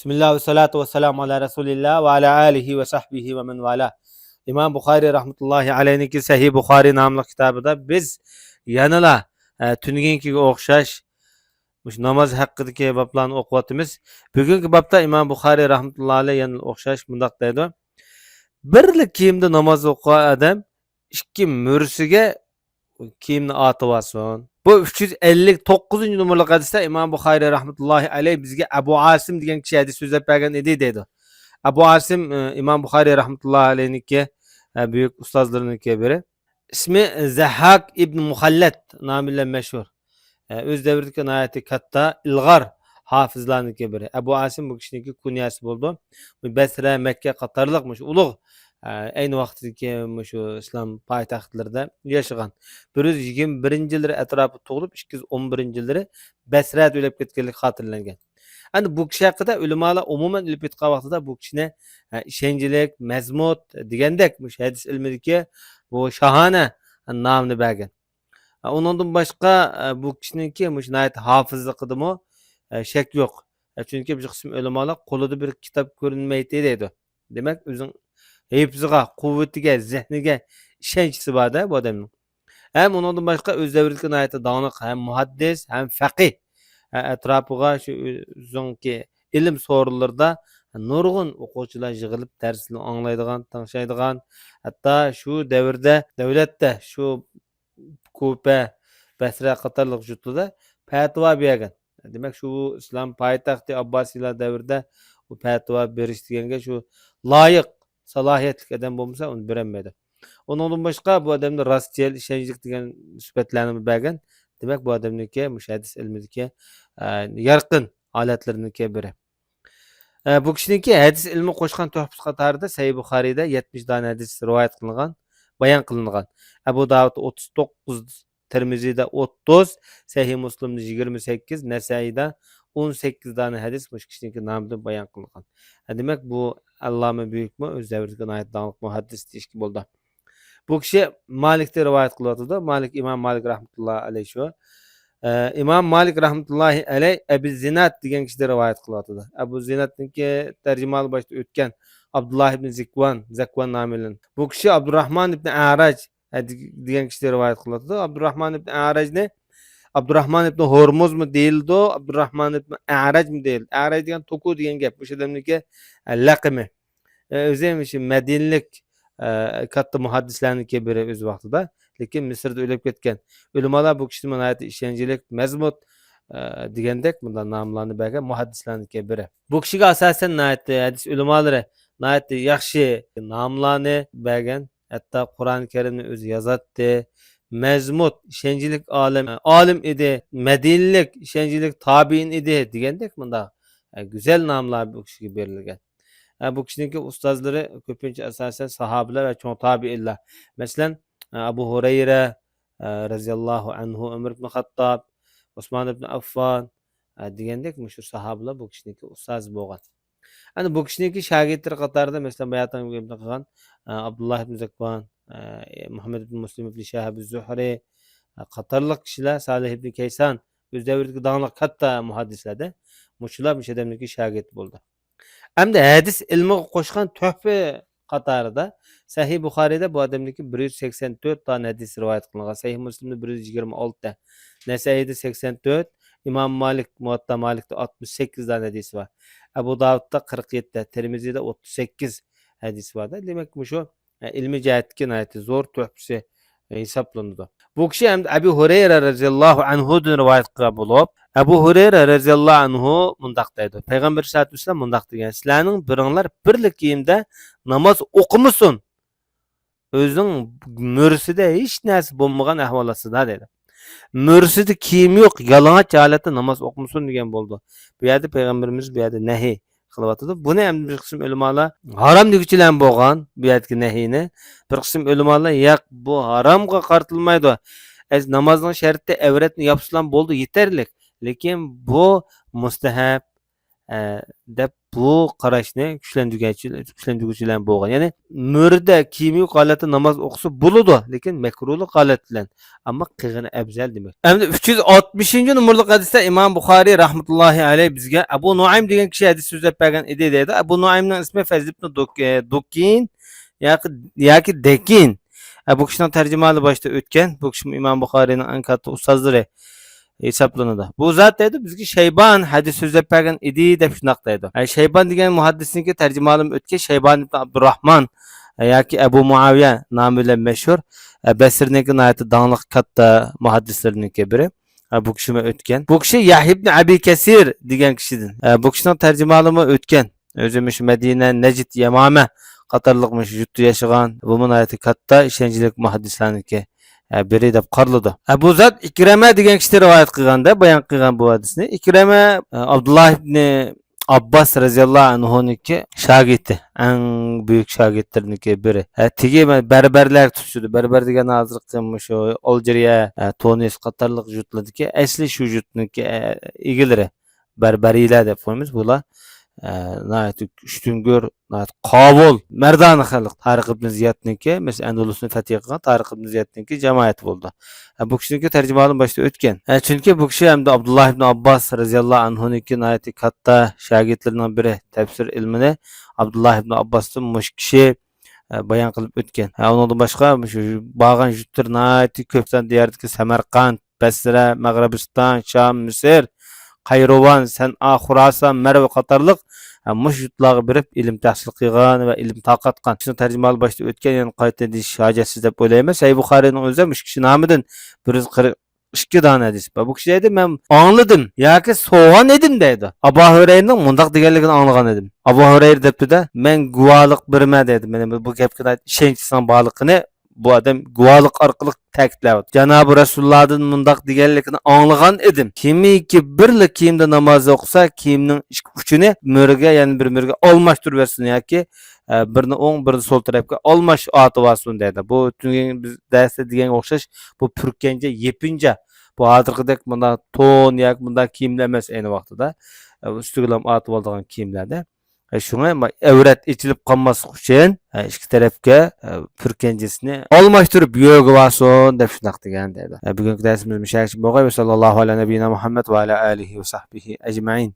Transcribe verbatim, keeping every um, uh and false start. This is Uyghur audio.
بىسمىللا ۋەسسالاتۇ ۋەسسالامۇ ئالا رەسۇلىللا ۋە ئالا ئالىھى ۋە سەھبىھى ۋە مەن ۋالا. ئىمام بۇخارىي رەھمەتۇللاھى ئەلەيھنىڭكى سەھىھ بۇخارىي ناملىق كىتابىدا بىز يەنىلا، ئە، تۈنۈگۈنكىگە ئوخشاش مۇشۇ ناماز ھەققىدىكى بابلارنى ئوقۇۋاتىمىز. بۈگۈنكى بابتا ئىمام بۇخارىي رەھمەتۇللاھى ئەلەيھ يەنىلا ئوخشاش مۇنداق دەيدۇ: بىرلا كىيىمدە ناماز ئوقۇغان ئادەم ئىككى مۈرىسىگە كىيىمنى ئارتىۋالسۇن. بۇ ئۈچ يۈز ئەللىك توققۇزىنچى نومۇرلۇق ھەدىستە ئىمام بۇخارىي رەھمەتۇللاھى ئەلەيھ بىزگە ئەبۇ ئاسىم دېگەن كىشى ھەدىس سۆزلەپ بەرگەن ئىدى دەيدۇ. ئەبۇ ئاسىم، ئە، ئىمام بۇخارىي رەھمەتۇللاھى ئەلەيھنىڭكى، ئە، بۈيۈك ئۇستازلىرىنىڭكى بىرى. ئىسمى زەھھاك ئىبن مۇخەللەت نامى بىلەن مەشھۇر. ئە، ئۆز دەۋرىدىكى ناھايىتى كاتتا ئىلغار ھافىزلارنىڭكى بىرى. ئەبۇ ئاسىم بۇ كىشىنىڭكى كۇنيەسى بولىدۇ. بۇ بەسرە، مەككە قاتارلىق مۇشۇ ئۇلۇغ، ئە، ئەينى ۋاقىتتىكى مۇشۇ ئىسلام پايتەختلىرىدە ياشىغان. بىر يۈز يىگىرمە بىرىنچى يىللىرى ئەتراپىدا تۇغۇلۇپ، ئىككى يۈز ئون بىرىنچى يىللىرى بەسرەدە ئۆلۈپ كەتكەنلىكى خاتىرىلەنگەن. ئەمدى بۇ كىشى ھەققىدە ئۆلىمالار ئومۇمەن ئېلىپ ئېيتقان ۋاقتىدا بۇ كىشىنى، ئە، ئىشەنچلىك، مەزمۇت دېگەندەك مۇشۇ ھەدىس ئىلمىدىكى بۇ شاھانە نامىنى بەرگەن. ئۇنىڭدىن باشقا، بۇ كىشىنىڭكى مۇشۇ ناھايىتى ھافىزلىقىدىمۇ شەك يوق. چۈنكى بىر قىسىم ئۆلىمالار قولىدا بىر كىتاب كۆرۈنمەيتتى دەيدۇ. دېمەك، ئۆزىنىڭ ھېفزىغا، قۇۋۋىتىگە، زېھنىگە ئىشەنچىسى بار-دە بۇ ئادەمنىڭ. ھەم ئۇنىڭدىن باشقا ئۆز دەۋرىدىكى ناھايىتى داڭلىق ھەم مۇھەددىس، ھەم فەقىھ، ئەتراپىغا شۇ ئۆزىنىڭكى ئىلىم سورۇنلىرىدا نۇرغۇن ئوقۇغۇچىلار يىغىلىپ دەرسلەرنى ئاڭلايدىغان، تىڭشايدىغان، ھەتتا شۇ دەۋردە دۆلەتتە شۇ كۇفە، بەسرە قاتارلىق يۇرتلاردا پەتىۋا بەرگەن. دېمەك، شۇ ئىسلام پايتەختى ئابباسىيلار دەۋرىدە ئۇ پەتىۋا بېرىش دېگەنگە شۇ لايىق، سالاھىيەتلىك ئادەم بولمىسا، ئۇنى بېرەلمەيدۇ. ئۇنىڭدىن باشقا، بۇ ئادەمنى راستچىل، ئىشەنچلىك دېگەن سۈپەتلەرنى بەرگەن. دېمەك، بۇ ئادەمنىڭكى مۇشۇ ھەدىس ئىلمىدىكى، ئە، يارقىن ھالەتلىرىنىڭكى بىرى. ئە، بۇ كىشىنىڭكى ھەدىس ئىلمى قوشقان تۆھپىسى قاتارىدا سەھىھ بۇخارىيدا يەتمىش دانە ھەدىس رىۋايەت قىلىنغان، بايان قىلىنغان. ئەبۇ داۋۇدتا ئوتتۇز توققۇز، تىرمىزىدە ئوتتۇز، سەھىھ مۇسلىمدا يىگىرمە سەككىز، نەسەئىيدا ئون سەككىز دانە ھەدىس مۇشۇ كىشىنىڭكى نامىدىن بايان قىلىنغان. ھە، دېمەك، بۇ ئاللامە بۈيۈكمۇ، ئۆز دەۋرىدىكى ناھايىتى داڭلىق مۇھەددىس دېيىشكە بولىدۇ. بۇ كىشى مالىكتىن رىۋايەت قىلىۋاتىدۇ. مالىك، ئىمام مالىك رەھمەتۇللاھى ئەلەيھ شۇ. ئە، ئىمام مالىك رەھمەتۇللاھى ئەلەيھ ئەبۇ زىناد دېگەن كىشىدىن رىۋايەت قىلىۋاتىدۇ. ئەبۇ زىنادنىڭكى تەرجىمىھالى باشتا ئۆتكەن، ئابدۇللاھ ئىبن زىكۋان، زەكۋان نامى بىلەن. بۇ كىشى ئابدۇراھمان ئىبن ئەرەج، ئە، دېگ-، دېگەن كىشىدىن رىۋايەت قىلىۋاتىدۇ. ئابدۇراھمان ئىبن ئەرەجنى، ئابدۇراھمان ئىبن ھورمۇزمۇ دېيىلىدۇ، ئابدۇراھمان ئىبن ئەرەجمۇ دېيىلىدۇ. ئەرەج دېگەن توكۇ دېگەن گەپ. مۇشۇ ئادەمنىڭكى، ئە، لەقىمى. ئە، ئۆزى مۇشۇ مەدىنىلىك، ئە، كاتتا مۇھەددىسلەرنىڭكى بىرى ئۆز ۋاقتىدا. لېكىن مىسىردا ئۆلۈپ كەتكەن. ئۆلىمالار بۇ كىشىنى ناھايىتى ئىشەنچلىك، مەزمۇت، ئە، دېگەندەك مۇنداق ناملارنى بەرگەن مۇھەددىسلەرنىڭكى بىرى. بۇ كىشىگە ئاساسەن ناھايىتى ھەدىس ئۆلىمالىرى ناھايىتى ياخشى ناملارنى بەرگەن. ھەتتا قۇرئان كەرىمنى ئۆزى يازاتتى. مەزمۇت، ئىشەنچلىك ئالىم، ئالىم ئىدى. مەدىنىلىك، ئىشەنچلىك تابىئىن ئىدى دېگەندەك مۇنداق، ئە، گۈزەل ناملار بۇ كىشىگە بېرىلگەن. ئە، بۇ كىشىنىڭكى ئۇستازلىرى كۆپىنچە ئاساسەن ساھابىلەر ۋە چوڭ تابىئىنلار. مەسىلەن، ئە، ئەبۇ ھۇرەيرە، ئە، رەزىياللاھۇ ئەنھۇ، ئۆمەر ئىبن خاتتاب، ئوسمان ئىبن ئەففان، ئە، دېگەندەك مۇشۇ ساھابىلەر بۇ كىشىنىڭكى ئۇستازى بولغان. ئەنە بۇ كىشىنىڭكى شاگىرتلىرى قاتارىدا، مەسىلەن، باياتىن گەپنى قىلغان، ئە، ئابدۇللاھ ئىبن زەكۋان، ئە، مۇھەممەد ئىبن مۇسلىم ئىبن شىھاب زۇھرى، ئە، قاتارلىق كىشىلەر، سالىھ ئىبن كەيسان، ئۆز دەۋرىدىكى داڭلىق كاتتا مۇھەددىسلەردە، مۇشۇلار مۇشۇ ئادەمنىڭكى شاگىرتى بولدى. ئەمدى ھەدىس ئىلمىغا قوشقان تۆھپە قاتارىدا سەھىھ بۇخارىيدا بۇ ئادەمنىڭكى بىر يۈز سەكسەن تۆت دانە ھەدىس رىۋايەت قىلىنغان، سەھىھ مۇسلىمدا بىر يۈز يىگىرمە ئالتە، نەسەئىيدە سەكسەن تۆت، ئىمام مالىك مۇۋەتتا مالىكتا ئاتمىش سەككىز دانە ھەدىسى بار. ئەبۇ داۋۇدتا قىرىق يەتتە، تىرمىزىدە ئوتتۇز سەككىز ھەدىسى بار. دېمەك، مۇشۇ، ئە، ئىلمىي جەھەتتىكى ناھايىتى زور تۆھپىسى، ئە، ھېسابلىنىدۇ. بۇ كىشى ھەم ئەبۇ ھۇرەيرە رەزىياللاھۇ ئەنھۇدىن رىۋايەت قىلغان بولۇپ، ئەبۇ ھۇرەيرە رەزىياللاھۇ ئەنھۇ مۇنداق دەيدۇ، پەيغەمبەر سەللەللاھۇ ئەلەيھى ۋەسەللەم مۇنداق دېگەن: سىلەرنىڭ بىرىڭلار بىرلا كىيىمدە ناماز ئوقۇمىسۇن، ئۆزىنىڭ مۈرىسىدە ھېچ نەرسە بولمىغان ئەھۋال ئاستىدا دەيدۇ. مۈرىسىدە كىيىم يوق، يالىڭاچ ھالەتتە ناماز ئوقۇمىسۇن دېگەن بولىدۇ. بۇ يەردە پەيغەمبىرىمىز بۇ يەردە نەھى قىلىۋاتىدۇ. بۇنى ئەمدى بىر قىسىم ئۆلىمالار ھارام دېگۈچىلەرمۇ بولغان، بۇ يەردىكى نەھىينى. بىر قىسىم ئۆلىمالار، ياق، بۇ ھارامغا قارىتىلمايدۇ. ئەز نامازنىڭ شەرتى ئەۋرەتنى ياپسىلا بولدى، يېتەرلىك. لېكىن بۇ مۇستەھەب، ئە، دەپ بۇ قاراشنى كۈچلەندۈرگەنچى-، كۈچلەندۈرگۈچىلەر بولغان. يەنى مۈرىدە كىيىمى يوق ھالەتتە ناماز ئوقۇسا بولىدۇ، لېكىن مەكرۇلۇق ھالەت بىلەن. ئەمما قىلغىنى ئەۋزەل دېمەك. ئەمدى ئۈچ يۈز ئاتمىشىنچى نومۇرلۇق ھەدىستە ئىمام بۇخارىي رەھمەتۇللاھى ئەلەيھ بىزگە ئەبۇ نۇئايم دېگەن كىشى ھەدىس سۆزلەپ بەرگەن ئىدى دەيدۇ. ئەبۇ نۇئايمنىڭ ئىسمى فەزل ئىبن دۇك-، ئە، دۇكىن ياكى، ياكى دەكىن. ئە، بۇ كىشىنىڭ تەرجىمىھالى باشتا ئۆتكەن. بۇ كىشىمۇ ئىمام بۇخارىينىڭ ئەڭ كاتتا ئۇستازلىرى ھېسابلىنىدۇ. بۇ زات دەيدۇ، بىزگە شەيبان ھەدىس سۆزلەپ بەرگەن ئىدى دەپ شۇنداق دەيدۇ. ئە، شەيبان دېگەن مۇھەددىسنىڭكى تەرجىمىھالىمۇ ئۆتكەن، شەيبان ئىبن ئابدۇرراھمان، ئە، ياكى ئەبۇ مۇئاۋىيە نامى بىلەن مەشھۇر. ئە، بەسرىنىڭكى ناھايىتى داڭلىق كاتتا مۇھەددىسلىرىنىڭكى بىرى. ئە، بۇ كىشىمۇ ئۆتكەن. بۇ كىشى يەھيا ئىبن ئەبى كەسىر دېگەن كىشىدىن. ئە، بۇ كىشىنىڭ تەرجىمىھالىمۇ ئۆتكەن. ئۆزى مۇشۇ مەدىنە، نەجد، يەمامە قاتارلىق مۇشۇ يۇرتتا ياشىغان، بۇمۇ ناھايىتى كاتتا ئىشەنچلىك مۇھەددىسلەرنىڭكى، ئە، بىرى دەپ قارىلىدۇ. ئە، بۇ زات ئىكرەمە دېگەن كىشى رىۋايەت قىلغاندا، بايان قىلغان بۇ ھەدىسنى. ئىكرەمە، ئە، ئابدۇللا ئىبنى ئابباس رەزىياللاھۇ ئەنھۇنىڭكى شاگىرتى، ئەڭ بۈيۈك شاگىرتلىرىنىڭكى بىرى. ئە، تېگى مەن بەربەرلەرگە تۇتۇشىدۇ. بەربەر دېگەن ھازىرقى مۇشۇ ئالجىرىيە، ئە، تۇنىس قاتارلىق يۇرتلاردىكى ئەسلى شۇ يۇرتنىڭكى، ئە، ئىگىلىرى. بەربەرىيلەر دەپ قويىمىز. بۇلار، ئە، ناھايىتى ئۈستۈنگۈر، ناھايىتى قاۋۇل، مەردانە خەلق. تارىق ئىبن زىيادنىڭكى، مەسىلەن، ئەندۇلۇسنى فەتھى قىلغان تارىق ئىبن زىيادنىڭكى جامائىتى بولىدۇ. ئە، بۇ كىشىنىڭكى تەرجىمىھالىم باشتا ئۆتكەن. ئە، چۈنكى بۇ كىشى ھەمدە ئابدۇللا ئىبن ئابباس رەزىياللاھۇ ئەنھۇنىڭكى ناھايىتى كاتتا شاگىرتلىرىنىڭ بىرى، تەپسىر ئىلمىنى ئابدۇللا ئىبن ئابباستىن مۇشۇ كىشى، ئە، بايان قىلىپ ئۆتكەن. ئە، ئۇنىڭدىن باشقا مۇشۇ بارغان يۇرتلىرى ناھايىتى كۆپ سان دىياردىكى سەمەرقەنت، بەسرە، مەغرىبىستان، شام، مىسىر، قەيرۇۋان، سەنئا، خۇراسان، مەرۋ قاتارلىق، ھە، مۇشۇ يۇرتلارغا بېرىپ ئىلىم تەھسىل قىلغان ۋە ئىلىم تارقاتقان. شۇنىڭ تەرجىمىھالى باشتا ئۆتكەن، يەنە قايتا دېيىش ھاجەتسىز دەپ ئويلايمەن. سەھىھ بۇخارىينىڭ ئۆزى مۇشۇ كىشى نامىدىن بىر يۈز قىرىق ئىككى دانە ھەدىس بار. بۇ كىشى دەيدۇ، مەن ئاڭلىدىم ياكى سورىغان ئىدىم دەيدۇ. ئابا ھۇرەيرىنىڭ مۇنداق دېگەنلىكىنى ئاڭلىغان ئىدىم. ئابا ھۇرەيرە دەپتۇ-دە، مەن گۇۋاھلىق بېرىمەن دەيدۇ. مانا بۇ گەپكە ئىشەنچىسىنىڭ بارلىقىنى بۇ ئادەم گۇۋاھلىق ئارقىلىق تەكىتلەۋاتىدۇ. جانابى رەسۇلۇللادىن مۇنداق دېگەنلىكىنى ئاڭلىغان ئىدىم. كىمكى بىرلا كىيىمدە ناماز ئوقۇسا، كىيىمنىڭ ئىككى ئۇچىنى مۈرىگە، يەنە بىر مۈرىگە ئالماشتۇرۇۋەتسۇن ياكى، ئە، بىرنى ئوڭ، بىرنى سول تەرەپكە ئالماش ئارتىۋالسۇن دەيدۇ. بۇ تۈنۈگۈن بىز دەرستە دېگەنگە ئوخشاش، بۇ پۈركەنجە، يېپىنجا. بۇ ھازىرقىدەك مۇنداق تون ياكى مۇنداق كىيىملەر ئەمەس ئەينى ۋاقتىدا. ئە، ئۈستىگىلا ئارتىۋالىدىغان كىيىملەردە. ئە، شۇڭا ما-، ئەۋرەت ئېچىلىپ قالماسلىق ئۈچۈن، ئە، ئىككى تەرەپكە، ئە، پۈركەنجىسىنى ئالماشتۇرۇپ يۈرگۈۋالسۇن دەپ شۇنداق دېگەن دەيدۇ. ئە، بۈگۈنكى دەرسىمىز مۇشۇ يەرگىچە بولغاي. ۋە ساللاللاھۇ ئەلا نەبىييىنا مۇھەممەد ۋە ئەلا ئالىھى ۋە سەھبىھى ئەجمەئىن.